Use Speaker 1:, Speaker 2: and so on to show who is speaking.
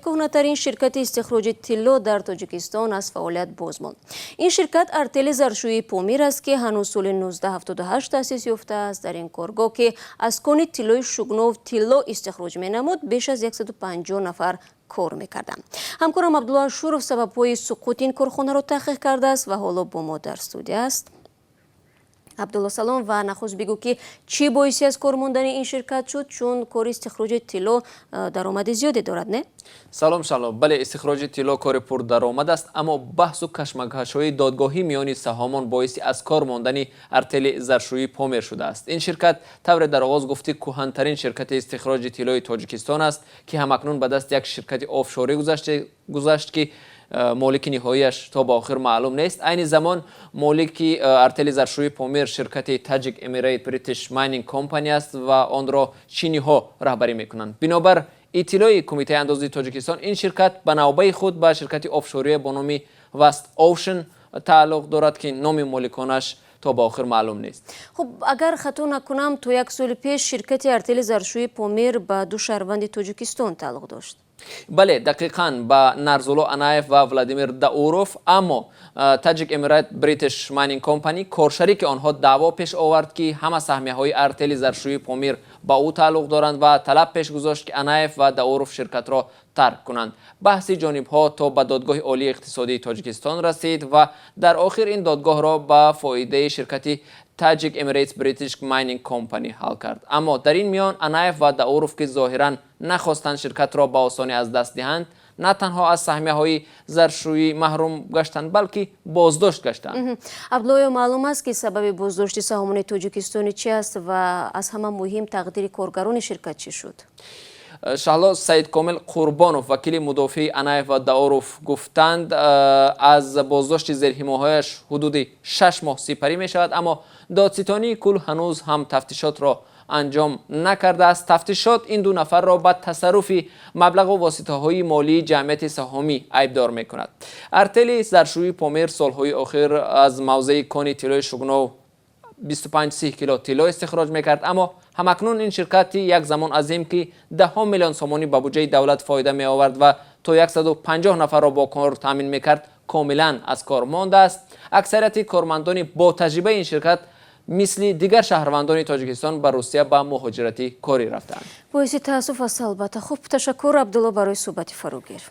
Speaker 1: Кӯҳнатарин ширкати истихроҷи тилло дар Тоҷикистон аз фаъолият боз монд. Ин ширкат артели заршӯии Помир аст, ки ҳанӯз соли 1978 таъсис ёфтааст. Дар ин коргоҳ, ки аз кони тиллои Шугнов тилло истихроҷ менамуд, беш аз 150 нафар кор мекарданд. Ҳамкорам Абдулло Ашуров сабабҳои суқути ин корхонаро таҳқиқ кардааст ва ҳоло бо мо дар студия аст. Абдулло, салом, ва нахуст бигӯ, ки чӣ боиси аз кор мондани ин ширкат шуд, чун кори истихроҷи тилло даромади зиёде дорад, не?
Speaker 2: Салом, Шаҳло. Бале, истихроҷи тилло кори пурдаромад аст, аммо баҳсу кашмакашҳои додгоҳӣ миёни саҳомон боиси аз кор мондани артели заршӯии Помир шудааст. Ин ширкат, тавре дар оғоз гуфтӣ, кӯҳантарин ширкати истихроҷи тиллои Тоҷикистон аст, ки ҳамакнун ба дасти як ширкати офшорӣ гузашт, ки молики ниҳоияш то ба охир маълум нест. Айни замон молики артели заршӯии Помир ширкати Tajik Emirate British Mining Company аст ва онро чиниҳо раҳбарӣ мекунанд. Бинобар иттилои Кумитаи андозии Тоҷикистон, ин ширкат ба навбаи худ ба ширкати офшория бо номи Vast Ocean тааллуқ дорад, ки номи моликонаш то ба охир маълум нест.
Speaker 1: Хуб, агар хато накунам, то як соли пеш ширкати артели заршӯии Помир ба ду шаҳрванди Тоҷикистон тааллуқ дошт.
Speaker 2: Бале, дақиқан, ба Нарзулло Анаев ва Владимир Дауров. Аммо Tajik Emirate British Mining Company, коршарики онҳо, даъво пеш овард, ки ҳама саҳмияҳои артели заршӯии Помир ба ӯ тааллуқ доранд, ва талаб пеш гузошт, ки Анаев ва Дауров ширкатро тарк кунанд. Баҳси ҷонибҳо то ба Додгоҳи Олии иқтисодии Тоҷикистон расид ва дар охир ин додгоҳро ба фоидаи ширкати Tajik Emirates British Mining Company ҳал кард. Аммо дар ин миён Анаев ва Дауров, ки зоҳиран нахостанд ширкатро ба осонӣ аз даст диҳанд, на танҳо аз саҳмияҳои заршӯӣ маҳрум гаштанд, балки боздошт гаштанд.
Speaker 1: Абдулло, оё маълум аст, ки сабаби боздошти саҳомони тоҷикистонӣ чи аст ва аз ҳама муҳим, тақдири коргарони ширкат чӣ шуд?
Speaker 2: Шаҳло, Саидкомил Қурбонов, вакили мудофии Анаев ва Дауров, гуфтанд, аз боздошти зерҳимояш ҳудуди 6 моҳ сипарӣ мешавад, аммо Додситонии кулл ҳанӯз ҳам тафтишотро анҷом накардааст. Тафтишот ин ду нафарро ба тасарруфи маблағу воситаҳои молии ҷамъияти саҳомӣ айбдор мекунад. Артели заршӯии Помир солҳои охир аз мавзеи кони тиллои Шугнов 25-30 кило тилло истихроҷ мекард, аммо ҳамакнун ин ширкати як замон азим, ки даҳҳо миллион сомонӣ ба буҷаи давлат фоида меовард ва то 150 нафарро бо кор таъмин мекард, комилан аз кор мондааст. Аксарияти кормандони ботаҷрибаи ин ширкат мисли дигар шаҳрвандони Тоҷикистон ба Русия ба муҳоҷирати корӣ рафтаанд.
Speaker 1: Боиси таассуф аст, албатта. Хуб, ташаккур, Абдулло, барои суҳбати фарогир.